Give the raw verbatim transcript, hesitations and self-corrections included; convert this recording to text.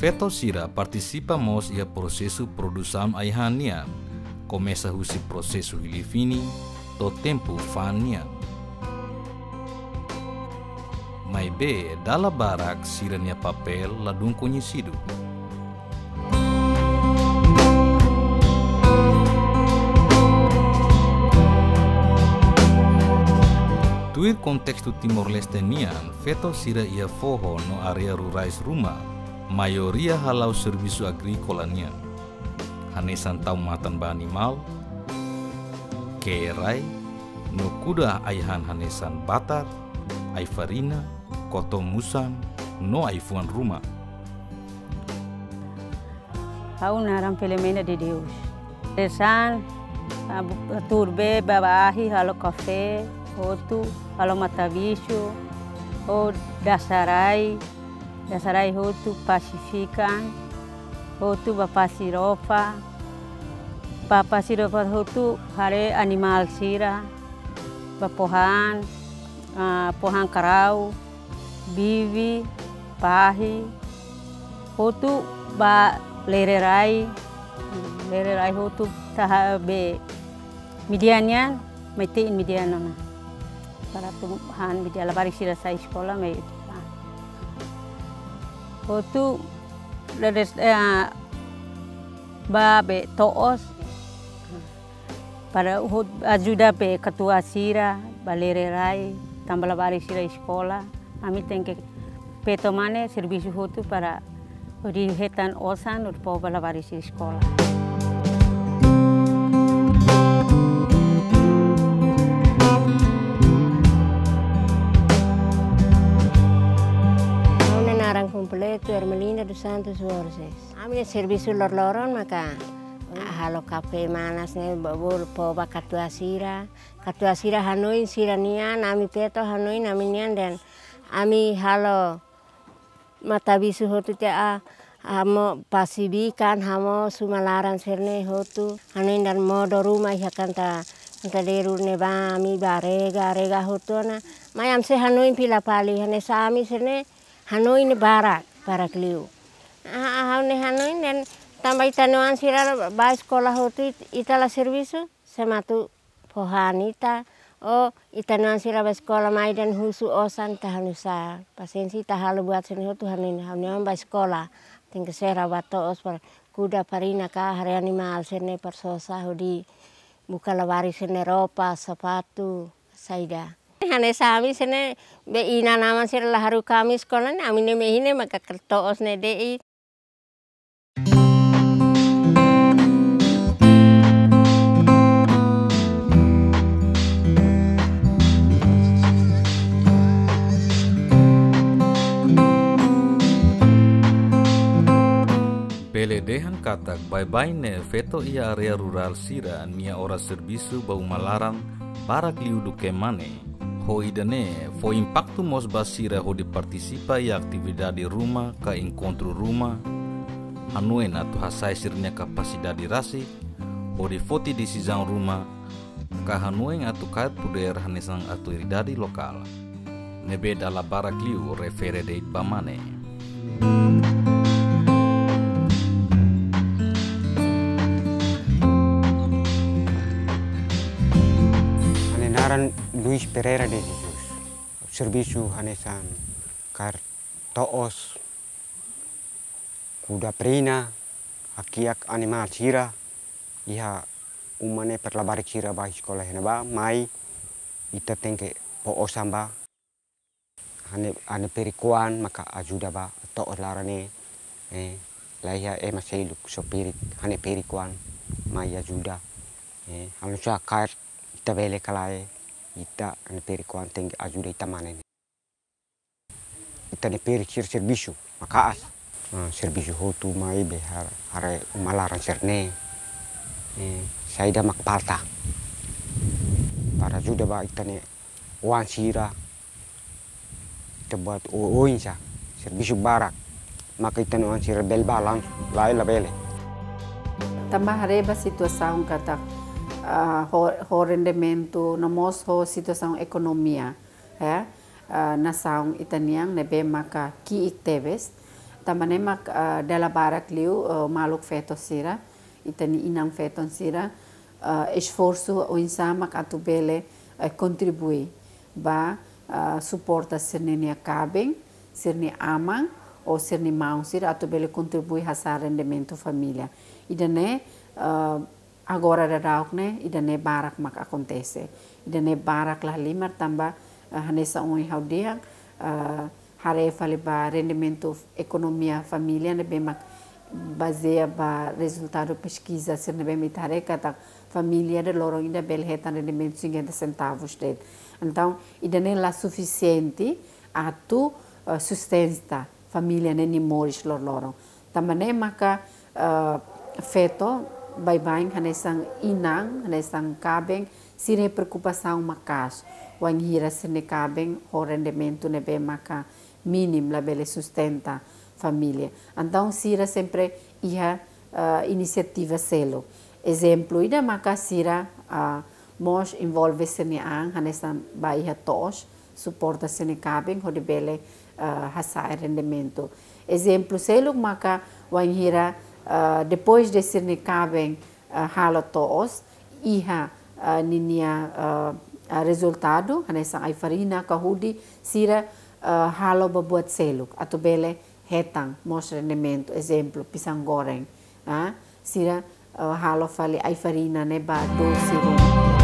Feto sira partisipa mós iha prosesu produsaun ai-han nian, komesa husi prosesu hili-fini to'o tempu fa'an nian. Maibé dala barak sira-nia papél ladún koñesidu. Tuir kontestu Timor-Leste nian, feto sira iha foho no área rurais ruma, maioria hala'o servisu agríkola nian. Hanesan tau matan ba animál, ke'e rai, no kuda ai-han hanesan batar, ai-farina, koto-musan, no ai-fuan ruma. Ha'u naran Filomena de Deus. Hanesan, ah, bu-, tuur bee, bá, bá ahi, halo kafé, hotu, halo matabixu, ho dasa rai, dasa rai hotu, pasi fikan, hotu bá pasi ropa, bá pasi ropa hotu haree animál sira, bá pohán, ah, pohán karau, bibi, pahi, hotu bá lere rai, lere rai hotu taha be media nian, mai te'in media ona. Para atu han media labarik sira sai eskola mai. Hotu leres, eh, bá be to'os. Para ho-, ajuda be katuas sira, bá lere rai, tanba labarik sira eskola. Ami tenke feto mane servisu hotu para hodi hetan osan hodi fó ba labarik sira eskola. Ha'u-nia naran kompletu Ermelinda dos Santos Borges. Ami-nia servisu loroloron maka halo kafé manas ne'e, bolu fó ba katuas sira. Katuas sira hanoin sira-nian, ami feto hanoin ami-nian dehan ami halo matabixu hotu tiha, ah, hamoos pasi bikan, hamoos uma laran sira-ne'e hotu. Hanoin dehan modo ruma iha kanta, kanta deru ne'ebá ami bá rega, rega hotu ona. Mai ami sei hanoin fila fali, hanesan ami sira-ne'e hanoin ne'e barak, barak liu. Ah, ah, ha'u-nia hanoin dehan tanba ita-nia oan sira bá eskola hotu, it-, ita la servisu, sé mak atu fó han ita, ou ita-nia oan sira bá eskola mai dehan husu osan, ita halo nusá. Pasiénsia, ita halo buat sira-ne'e hotu, hanoin ha'u-nia oan bá eskola, tenke sera bá to'os para kuda farina ka haree animál sira-ne'e para sosa hodi buka labarik sira-ne'e ropa, sapatu, saida. Hanesan ami sira-ne'e be inan-aman sira la haruka ami eskola ne'e, ami-nia mehi ne'e maka to'os ne'e de'it. Bele dehan katak baibain ne'e feto iha área rurál sira-nia oras servisu ba uma laran barak liu duké mane. Ho ida-ne'e fó impaktu mós ba sira hodi partisipa iha atividade ruma ka enkontru ruma, hanoin atu hasa'e sira-nia kapasidade rasik hodi foti desizaun ruma, ka hanoin atu kaer podér hanesan autoridade lokál. Ne'ebé dala barak liu refere de'it ba mane. Ha'u-nia naran Luis Pereira de Jesus. Servisu hanesan kaer to'os, kuda farina, hakiak animál sira iha uma ne'e para labarik sira bá eskola iha ne'ebá, mai ita tenke fó osan bá. Ha'u-nia, ha'u-nia ferik-oan maka ajuda bá to'os laran ne'e, eh, laiha ema seluk só ferik, ha'u-nia ferik-oan mai ajuda. Eh, halo nusá kaer, ita bele ka lae, ita ha'u-nia ferik-oan tenke ajuda ita mane ne'e. Ita-nia ferik sira servisu maka'as. Ah, servisu hotu mai be har-, haree uma laran sira-ne'e. Eh, saida mak falta. Para ajuda bá ita-nia oan sira. Ita buat o-, oinsá. Servisu barak. Maka ita-nia oan sira bele bá lae, lae labele. Tanba haree ba situasaun katak, ah, ho, ho rendimentu, no mós ho situasaun ekonomia, eh, ah, nasaun ita-nian ne'ebé maka ki'ik tebes. Tanba ne'e mak, ah, dala barak liu, ah, maluk feto sira, ita-nia inan-feton sira, ah, esforsu oinsá mak atu bele, eh, kontribui ba, ah, suporta sira-nia kaben, sira-nia aman, ou sira-nia maun sira atu bele kontribui hasa'e rendimentu família. Ida-ne'e, ah, agora daudaun ne'e, ida-ne'e barak mak akontese. Ida-ne'e barak la halimar tanba, ah, hanesan ohin ha'u dehan, ah, haree fali ba rendimentu ekonomia família ne'ebé mak bazeia ba rezultadu peskiza sira ne'ebé mak ita haree katak família ida loron ida bele hetan rendimentu cinquenta centavos de'it. Entaun, ida-ne'e la sufisiente atu, eh, sustenta família ne'e nia moris loroloron. Tanba ne'e maka, eh, feto baibain hanesan inan, hanesan kaben, sira-nia preokupasaun maka'as wainhira sira-nia kaben ho rendimentu ne'ebé maka mínimu, labele sustenta família. Entaun sira sempre iha, eh, inisiativa seluk. Ezemplu ida maka sira, ah, mós envolve sira-nia an hanesan ba iha to'os, suporta sira-nia kaben hodi bele, ah, hasa'e rendimentu. Ezemplu seluk maka wainhira, ah, depois de sira-nia kaben, ah, halo to'os, iha, ah, ninia, ah, ah, rezultadu hanesan ai-farina ka hudi, sira, ah, halo ba buat seluk atu bele hetan mós rendimentu. Ezemplu, pisang goreng, ah, sira, eh, halo fali ai-farina ne'e ba dosi ruma.